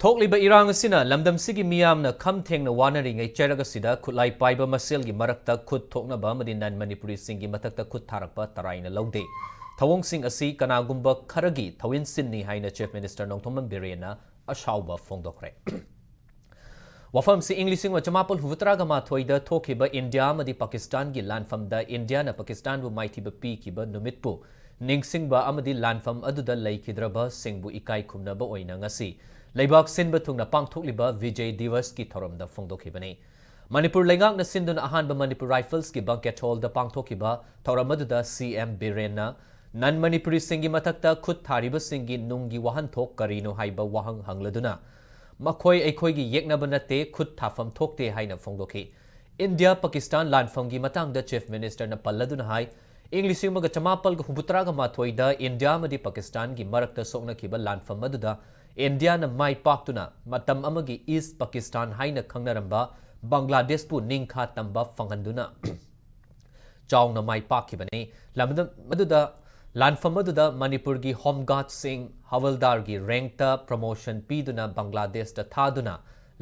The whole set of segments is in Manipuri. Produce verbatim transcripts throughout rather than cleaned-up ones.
ꯊꯣꯛꯂꯤꯕ ꯏꯔꯥꯡ ꯑꯁꯤꯅ ꯂꯝꯗꯝꯁꯤꯒꯤ ꯃꯤꯌꯥꯝꯅ ꯈꯝ ꯊꯦꯡꯅ ꯋꯥꯅꯔꯤꯉꯩ ꯆꯩꯔꯛ ꯑꯁꯤꯗ ꯈꯨꯠꯂꯥꯏ ꯄꯥꯏꯕ ꯃꯁꯦꯜꯒꯤ ꯃꯔꯛꯇ ꯈꯨꯠ ꯊꯣꯛꯅꯕ ꯑꯃꯗꯤ ꯅꯟ ꯃꯅꯤꯄꯨꯔꯤꯁꯤꯡꯒꯤ ꯃꯊꯛꯇ ꯈꯨꯠ ꯊꯥꯔꯛꯄ ꯇꯔꯥꯏꯅ ꯂꯧꯗꯦ꯫ ꯊꯧꯑꯣꯡꯁꯤꯡ ꯑꯁꯤ ꯀꯅꯥꯒꯨꯝꯕ ꯈꯔꯒꯤ ꯊꯧꯏꯟꯁꯤꯟꯅꯤ ꯍꯥꯏꯅ Chief Minister ꯅꯣꯡꯊꯣꯝꯕꯝ ꯕꯤꯔꯦꯟꯅ ꯑꯁꯥꯎꯕ ꯐꯣꯡꯗꯣꯛꯈ꯭ꯔꯦ꯫ ꯋꯥꯐꯝꯁꯤ ꯏꯪ ꯂꯤꯁꯤꯡ ꯑꯃ ꯆꯃꯥꯄꯜ ꯍꯨꯝꯐꯨꯇꯔꯥꯒ ꯃꯥꯊꯣꯏꯗ ꯊꯣꯛꯈꯤꯕ ꯏꯟꯗꯤꯌꯥ ꯑꯃꯗꯤ ꯄꯥꯀꯤꯁꯇꯥꯟꯒꯤ ꯂꯥꯟꯐꯝꯗ ꯏꯟꯗꯤꯌꯥꯅ ꯄꯥꯀꯤꯁꯇꯥꯟꯕꯨ ꯃꯥꯏꯊꯤꯕ ꯄꯤꯈꯤꯕ ꯅꯨꯃꯤꯠꯄꯨ ꯅꯤꯡꯁꯤꯡꯕ ꯑꯃꯗꯤ ꯂꯥꯟꯐꯝ ꯑꯗꯨꯗ ꯂꯩꯈꯤꯗ꯭ꯔꯕꯁꯤꯡꯕꯨ ꯏꯀꯥꯏ ꯈꯨꯝꯅꯕ ꯑꯣꯏꯅ ꯉꯁꯤ ꯂꯩꯕꯥꯛ ꯁꯤꯟꯕ ꯊꯨꯡꯅ ꯄꯥꯡꯊꯣꯛꯂꯤꯕ ꯚꯤꯖꯦ ꯗꯤꯋꯁꯀꯤ ꯊꯧꯔꯝꯗ ꯐꯣꯡꯗꯣꯛꯈꯤꯕꯅꯤ꯫ ꯃꯅꯤꯄꯨꯔ ꯂꯩꯉꯥꯛꯅ ꯁꯤꯟꯗꯨꯅ ꯑꯍꯥꯟꯕ ꯃꯅꯤꯄꯨꯔ ꯔꯥꯏꯐꯜꯁꯀꯤ ꯕꯪꯀꯦꯠ ꯍꯣꯜꯗ ꯄꯥꯡꯊꯣꯛꯈꯤꯕ ꯊꯧꯔꯝ ꯑꯗꯨꯗ ꯁꯤ ꯑꯦꯝ ꯕꯤꯔꯦꯟꯅ ꯅꯟ ꯃꯅꯤꯄꯨꯔꯤꯁꯤꯡꯒꯤ ꯃꯊꯛꯇ ꯈꯨꯠ ꯊꯥꯔꯤꯕꯁꯤꯡꯒꯤ ꯅꯨꯡꯒꯤ ꯋꯥꯍꯟꯊꯣꯛ ꯀꯔꯤꯅꯣ ꯍꯥꯏꯕ ꯋꯥꯍꯪ ꯍꯪꯂꯗꯨꯅ, "ꯃꯈꯣꯏ ꯑꯩꯈꯣꯏꯒꯤ ꯌꯦꯛꯅꯕ ꯅꯠꯇꯦ, ꯈꯨꯠ ꯊꯥꯐꯝ ꯊꯣꯛꯇꯦ" ꯍꯥꯏꯅ ꯐꯣꯡꯗꯣꯛꯈꯤ꯫ ꯏꯟꯗꯤꯌꯥ ꯄꯥꯀꯤꯁꯇꯥꯟ ꯂꯥꯟꯐꯝꯒꯤ ꯃꯇꯥꯡꯗ Chief Minister ꯅ ꯄꯜꯂꯗꯨꯅ ꯍꯥꯏ, ꯏꯪ ꯂꯤꯁꯤꯡ ꯑꯃꯒ ꯆꯃꯥꯄꯜꯒ ꯍꯨꯝꯐꯨꯇꯔꯥꯒ ꯃꯥꯊꯣꯏꯗ ꯏꯟꯗꯤꯌꯥ ꯑꯃꯗꯤ ꯄꯥꯀꯤꯁꯇꯥꯟꯒꯤ ꯃꯔꯛꯇ ꯁꯣꯛꯅꯈꯤꯕ ꯂꯥꯟꯐꯝ ꯑꯗꯨꯗ ꯏꯟꯗꯤꯌꯥꯅ ꯃꯥꯏ ꯄꯥꯛꯇꯨꯅ ꯃꯇꯝ ꯑꯃꯒꯤ ꯏꯁ ꯄꯥꯀꯤꯁꯇꯥꯟ ꯍꯥꯏꯅ ꯈꯪꯅꯔꯝꯕ ꯕꯪꯒ꯭ꯂꯥꯗꯦꯁꯄꯨ ꯅꯤꯡꯈꯥ ꯇꯝꯕ ꯐꯪꯍꯟꯗꯨꯅ ꯆꯥꯎꯅ ꯃꯥꯏ ꯄꯥꯛꯈꯤꯕꯅꯤ꯫ ꯂꯝꯗꯝ ꯑꯗꯨꯗ ꯂꯥꯟꯐꯝ ꯑꯗꯨꯗ ꯃꯅꯤꯄꯨꯔꯒꯤ ꯍꯣꯝ ꯒꯥꯔꯗꯁꯤꯡ ꯍꯋꯜꯗꯥꯔꯒꯤ ꯔꯦꯡꯛꯇ ꯄ꯭ꯔꯃꯣꯁꯟ ꯄꯤꯗꯨꯅ ꯕꯪꯒ꯭ꯂꯥꯗꯦꯁꯇ ꯊꯥꯗꯨꯅ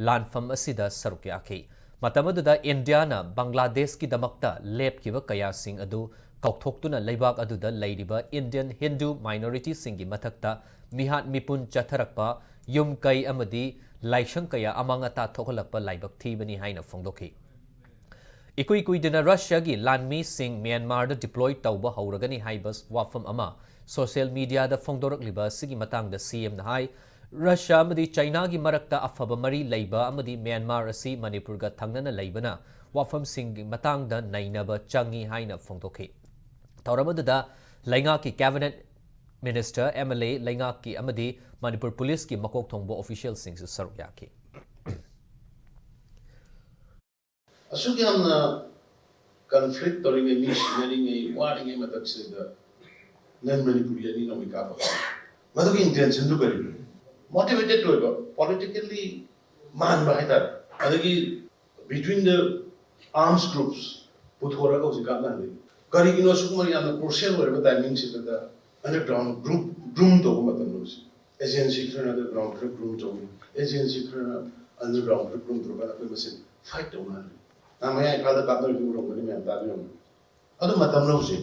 ꯂꯥꯟꯐꯝ ꯑꯁꯤꯗ ꯁꯔꯨꯛ ꯌꯥꯈꯤ꯫ ꯃꯇꯝ ꯑꯗꯨꯗ ꯏꯟꯗꯤꯌꯥꯅ ꯕꯪꯒ꯭ꯂꯥꯗꯦꯁꯀꯤꯗꯃꯛꯇ ꯂꯦꯞꯈꯤꯕ ꯀꯌꯥꯁꯤꯡ ꯑꯗꯨ ꯀꯥꯎꯊꯣꯛꯇꯨꯅ ꯂꯩꯕꯥꯛ ꯑꯗꯨꯗ ꯂꯩꯔꯤꯕ ꯏꯟꯗꯤꯌꯟ ꯍꯤꯟꯗꯨ ꯃꯥꯏꯅꯣꯔꯤꯇꯤꯁꯤꯡꯒꯤ ꯃꯊꯛꯇ ꯃꯤꯍꯥꯠ ꯃꯤꯄꯨꯟ ꯆꯠꯊꯔꯛꯄ, ꯌꯨꯝ ꯀꯩ ꯑꯃꯗꯤ ꯂꯥꯏꯁꯪ ꯀꯌꯥ ꯑꯃꯥꯡ ꯑꯇꯥ ꯊꯣꯛꯍꯜꯂꯛꯄ ꯂꯥꯏꯕꯛ ꯊꯤꯕꯅꯤ ꯍꯥꯏꯅ ꯐꯣꯡꯗꯣꯛꯈꯤ꯫ ꯏꯀꯨꯏ ꯀꯨꯏꯗꯅ ꯔꯁꯤꯌꯥꯒꯤ ꯂꯥꯟꯃꯤꯁꯤꯡ ꯃ꯭ꯌꯥꯟꯃꯥꯔꯗ ꯗꯤꯄ꯭ꯂꯣꯏ ꯇꯧꯕ ꯍꯧꯔꯒꯅꯤ ꯍꯥꯏꯕ ꯋꯥꯐꯝ ꯑꯃ ꯁꯣꯁꯤꯌꯦꯜ ꯃꯤꯗꯤꯌꯥꯗ ꯐꯣꯡꯗꯣꯔꯛꯂꯤꯕ ꯑꯁꯤꯒꯤ ꯃꯇꯥꯡꯗ ꯁꯤ ꯑꯦꯝꯅ ꯍꯥꯏ, ꯔꯁꯤꯌꯥ ꯑꯃꯗꯤ ꯆꯥꯏꯅꯥꯒꯤ ꯃꯔꯛꯇ ꯑꯐꯕ ꯃꯔꯤ ꯂꯩꯕ ꯑꯃꯗꯤ ꯃ꯭ꯌꯥꯟꯃꯥꯔ ꯑꯁꯤ ꯃꯅꯤꯄꯨꯔꯒ ꯊꯪꯅꯅ ꯂꯩꯕꯅ ꯋꯥꯐꯝꯁꯤꯡꯒꯤ ꯃꯇꯥꯡꯗ ꯅꯩꯅꯕ ꯆꯪꯏ ꯍꯥꯏꯅ ꯐꯣꯡꯗꯣꯛꯈꯤ꯫ ꯊꯧꯔꯝ ꯑꯗꯨꯗ ꯂꯩꯉꯥꯛꯀꯤ cabinet minister, M L A, ꯂꯩꯉꯥꯛꯀꯤ ꯑꯃꯗꯤ ꯃꯅꯤꯄꯨꯔ ꯄꯨꯂꯤꯁꯀꯤ ꯃꯀꯣꯛ ꯊꯣꯡꯕ ꯑꯣꯐꯤꯁꯤꯌꯦꯜꯁꯤꯡꯁꯨ ꯁꯔꯨꯛ ꯌꯥꯈꯤ꯫ ꯑꯁꯨꯛ ꯌꯥꯝꯅ ꯀꯟꯐ꯭ꯂꯤꯛ ꯇꯧꯔꯤꯉꯩ, ꯃꯤ ꯁꯤꯅꯔꯤꯉꯩ, ꯋꯥꯔꯤꯉꯩ ꯃꯇꯝꯁꯤꯗ ꯅꯟ ꯃꯅꯤꯄꯨꯔꯤ ꯑꯅꯤꯅ ꯃꯩ ꯀꯥꯞꯄꯒ ꯃꯗꯨꯒꯤ ꯏꯟꯇꯦꯟꯁꯟꯗꯨ ꯀꯔꯤꯅꯣ? ꯃꯣꯇꯤꯚꯦꯇꯦꯠ ꯑꯣꯏꯕ, ꯄꯣꯂꯤꯇꯤꯀꯦꯜꯂꯤ ꯃꯥꯟꯕ ꯍꯥꯏꯇꯥꯔꯦ꯫ ꯑꯗꯒꯤ between the arms groups ꯄꯨꯊꯣꯔꯒ ꯍꯧꯖꯤꯛ ꯀꯥꯞꯅꯍꯜꯂꯤ꯫ ꯀꯔꯤꯒꯤꯅꯣ ꯑꯁꯨꯛ ꯌꯥꯝꯅ ꯀ꯭ꯔꯨꯁꯤꯌꯦꯜ ꯑꯣꯏꯔꯕ ꯇꯥꯏꯃꯤꯡꯁꯤꯗ ꯑꯟꯗꯔꯒ꯭ꯔꯥꯎꯟ ꯒ꯭ꯔꯨꯞ ꯒ꯭ꯔꯨꯝ ꯇꯧꯕ ꯃꯇꯝꯗ ꯍꯧꯖꯤꯛ ꯑꯦꯖꯦꯟꯁꯤ ꯈꯔꯅ ꯑꯟꯗꯔꯒ꯭ꯔꯥꯎꯟ ꯈꯔ ꯒ꯭ꯔꯨꯝ ꯇꯧꯏ, ꯑꯦꯖꯦꯟꯁꯤ ꯈꯔꯅ ꯑꯟꯗꯔꯒ꯭ꯔꯥꯎꯟ ꯈꯔ ꯒ꯭ꯔꯨꯝ ꯇꯧꯔꯀꯥꯟꯗ ꯑꯩꯈꯣꯏ ꯃꯁꯦꯟ ꯐꯥꯏꯠ ꯇꯧꯅꯍꯜꯂꯤ꯫ ꯅꯍꯥꯟ ꯃꯌꯥꯏ ꯏꯝꯐꯥꯜꯗ ꯀꯥꯞꯅꯔꯤꯗꯨ ꯎꯔꯝꯒꯅꯤ ꯃꯌꯥꯝ, ꯇꯥꯕꯤꯔꯝꯒꯅꯤ꯫ ꯑꯗꯨ ꯃꯇꯝ ꯂꯧꯁꯤ꯫